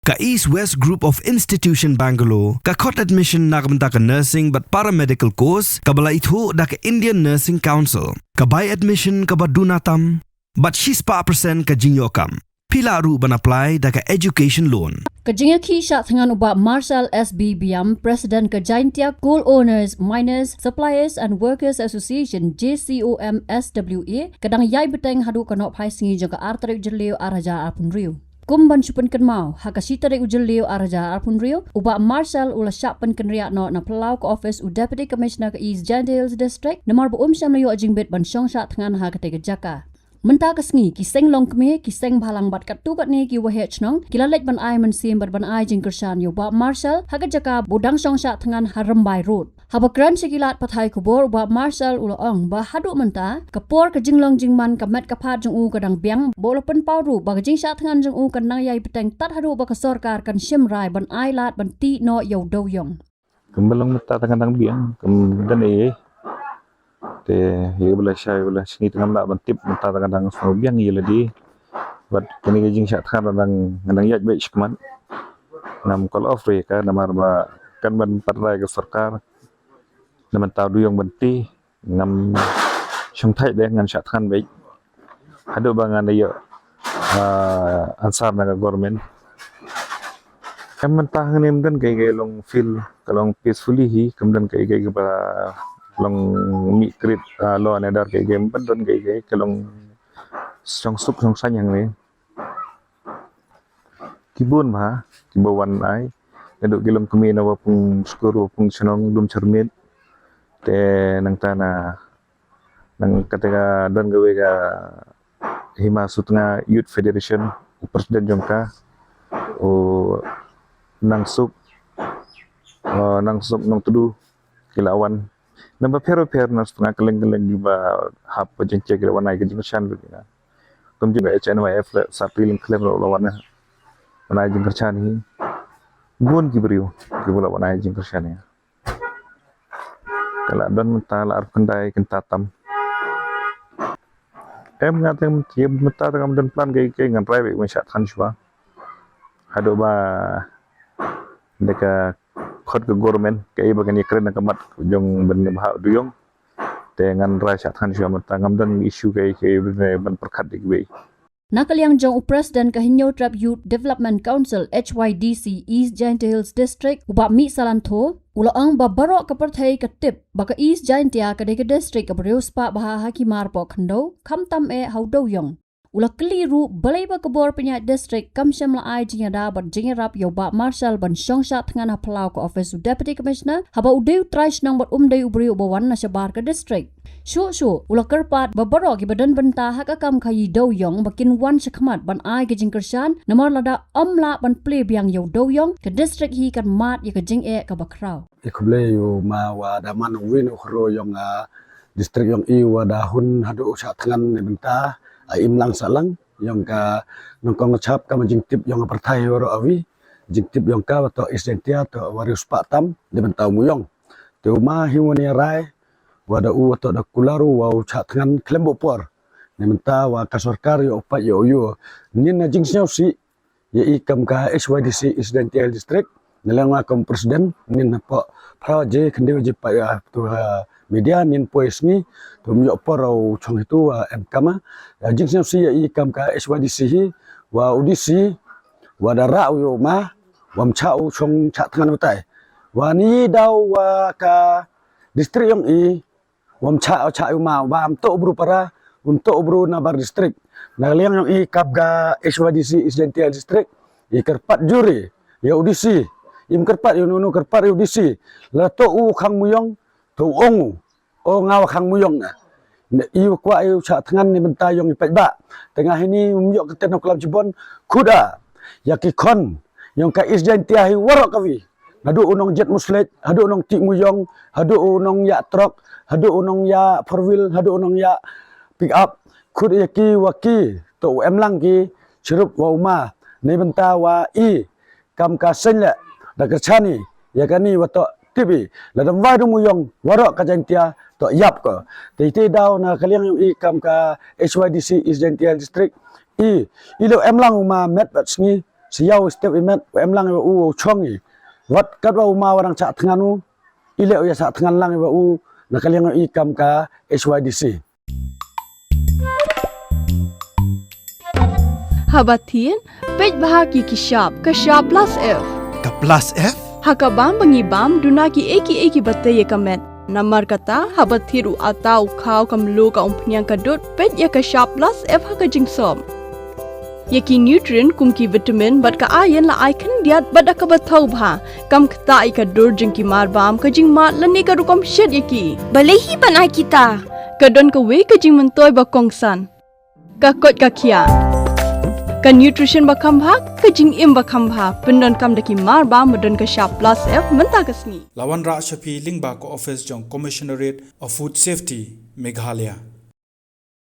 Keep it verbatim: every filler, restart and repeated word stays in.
Ka East West Group of Institution Bangalore ka khot admission na ka bynta ka nursing bad paramedical course kaba la ithuh da ka Indian Nursing Council. Ka bai admission kaba duna tam bad shispah percent ka jingïoh kam. Phi lah ruh ban apply da ka education loan. Ka jingïakhih shah thngan u Bah Marshal S B Biam, President ka Jaintia Coal Owners, Miners, Suppliers and Workers Association, J C O M S W A, ka dang ïai bteng haduh ka nohphai sngi jong ka ar tarik Jylliew ar hajar arphew hynriew. Kum ban shu pynkynmaw, ha ka shi tarik u Jylliew ar hajar arphew hynriew, u Bah Marshal u la shah pynkynriah noh na phyllaw ka office u Deputy Commissioner ka East Jaintia Hills District, namar ba um shym la ïoh jingbit ban shong shah thngan ha katei ka jaka. Mynta ka sngi, ki seng longkmie, ki seng bhalang bad katto katne ki waheh shnong ki la leit ban ai mynsiem bad ban ai jingkyrshan ïa u Bah Marshal ha ka jaka ba u dang shong shah thngan ha Rymbai Road. Haba kren sha ki lad pathai khubor, u Bah Marshal u la ong ba haduh mynta ka por ka jinglong jingman, ka met ka phad jong u ka dang biang, ba u la pynpaw ruh ba ka jingshah thngan jong u kan nang ïai bteng tad haduh ba ka sorkar kan shim rai ban ai lad ban tih noh ïa u dewïong. Kam ba long mynta tang ka dang biang, kam don ei ei. Te ïa ba la shai ba la sngi tang ngam lah ban tip, mynta tang ka dang sngewbiang ïa lade. Bad kane ka jingshah thngan dang, dang ïaid beit shakhmat. Ngam call off re ka namar ba kan ban pat rai ka sorkar. Na mynta u dewïong ban tih, ngam shong thait de, ngan shah thngan beit haduh ba ngan da ïoh, ah, answer na ka government. Em, mynta hangne ym don kaei kaei, long field, ka long peacefully hi, kam don kaei kaei kaba long mih krit, ah, law and order kaei kaei, ym don kaei kaei, ka long shong suk shong saiñ hangne. Ki bun bha kiba wan ai, naduh ki longkmie na Wapung Skur, Wapung Shnong, Lumshar Miet. Te nangta na, nang kata ka don kawei ka Hima Sutnga Youth Federation, u president jong ka, u Nangsuk, uh, Nangsuk Nongtdu, ki la wan. Naba pher pher na Sutnga kylleng kylleng kiba hap ka jingchek ki la wan ai ka jingkyrshan bad ka. Kum jong ka H N Y F la, Sapri Lyngkhlem ruh la wan ai jingkyrshan hi. Bun ki briew kiba la wan ai jingkyrshan hi. Ka la don mynta la arphew khyndai kynta tam. Em, nga teng mynta teng ngam don plan kaei kaei, ngan rai beit ban shah thngan shuwa haduh ba da ka khot ka government kaei ba kan ïakren na ka mat jong ban bha u dewïong. Te ngan rai shah thngan shuwa mynta, ngam don issue kaei kaei ban pyrkhat da kiwei. Na ka liang jong u President ka Hynñiewtrep Youth Development Council, H Y D C, East Jaintia Hills District, u Bah Mihsalantho, u la ong ba baroh ka pyrthei ka tip ba ka East Jaintia ka dei ka district kaba riewspah bha ha ki mar poh khyndew, khamtam eh ha u dewïong. U la kylli ruh balei ba ka bor pynïaid district kam shym la ai jingïada bad jingïarap ïa u Bah Marshal ban shong shah thngan ha phyllaw ka office u Deputy Commissioner, haba u dei u trai shnong bad um dei u briew uba wan na shabar ka district. Shuh shuh u la kyrpad ba baroh kiba don bynta ha ka kam khaïi dewïong ba kin wan shakhmat ban ai ka jingkyrshan, namar lada ym lah ban plie biang ïa u dewïong, ka district hi kan mad ïa ka jingeh kaba khraw. Ïa, khublei ïa u ma wa da man uwei na u hero ïong, ah, district ïong i wa da hun haduh u shah thngan ne bynta, ah, imlang sahlang ïong ka nyngkong ka shap, ka ma jingtip ïong ka pyrthei waroh awi, jingtip ïong ka wa toh East Jaintia toh wa riewspah tam ne bynta u Muiong. Te u ma hi wan ïa rai wa da u wa toh da kular u wa u shah thngan khlem buh por ne bynta wa ka sorkar ïoh u pait ïoh u ïoh. Ngin na jingsngewsih ïa i kam ka H Y D C East Jaintia Hills District, na liang nga kam president, ngin hapoh phra waje khyndiat waje pat ïa tu, ah, media, ngin poi sngi, tu ym ïoh por u chong hi tu, ah, em kam, ah, jingsngewsih ïa i kam ka H Y D C hi, wa u D C wa da rah u ïa u ma, wa ym chah u chong shah thngan batai. Wa ni daw wa ka district ïong i, wa ym chah, wa chah ïa u ma, wa ym toh u bru para, ym toh u bru na bar district. Na liang ïong i kam ka H Y D C East Jaintia District, i kyrpad jur ïa u D C, im kyrpad ïa u, nu kyrpad ïa u D C. La toh u khang Muiong, to u ong u, o nga wa khang Muiong nga. I wa kwah ïa u shah thngan ne bynta ïong i paidbah. Te nga hini ym ïoh kyrteng u klam chibon, khuda ïa ki khon ïong ka East Jaintia hi waroh kawi. Haduh u nongjied musleh, haduh u nongtih Muiong, haduh u nongïaid truck, haduh u nongïaid four wheel, haduh u nongïaid pick up. Khut ïa ki wa ki, to u em lang ki, chirup wa u ma, ne bynta wa i kam ka seng leh, da ka chani ïa kani wa toh tip i, lada ym wai da u Muiong waroh ka Jaintia toh ïap ko. Te ite daw na ka liang ïong i kam ka H Y D C East Jaintia District, i, i leh em lang u ma met bad sngi, Sha ïa u step i met, u em lang ïa u, u chong i. Wat katba u maw u dang shah thngan u, i leh u ïa shah thngan lang ïa u na ka liang i kam ka H Y D C. Haba thied, peit bha ki ki shap, ka shap plus F. Ka plus F? Ha ka bam ba ngi bam, duna ki ei ki ei ki ba tei ïa ka met. Namar kata, haba thied u atta, u khaw, ka mluh, ka umphniang, ka dud, peit ïa ka shap plus F ha ka jingsop. Ïa ki nutrient kum ki vitamin bad ka iron la ai khyndiat bad da kaba thaw bha. Kam ktah ïa ka dur jong ki mar bam, ka jingmad lane ka rukom shet ïa ki. Balei hi ban ai kita? Ka don kawei ka jingmyntoi ba kongsan. Ka koit ka khiah. Ka nutrition ba kham bha, ka jingim ba kham bha. Pyndonkam da ki mar bam ba don ka shap plus F mynta ka sngi. La wanrah sha phi lyngba ka office jong Commissionerate of Food Safety, Meghalaya.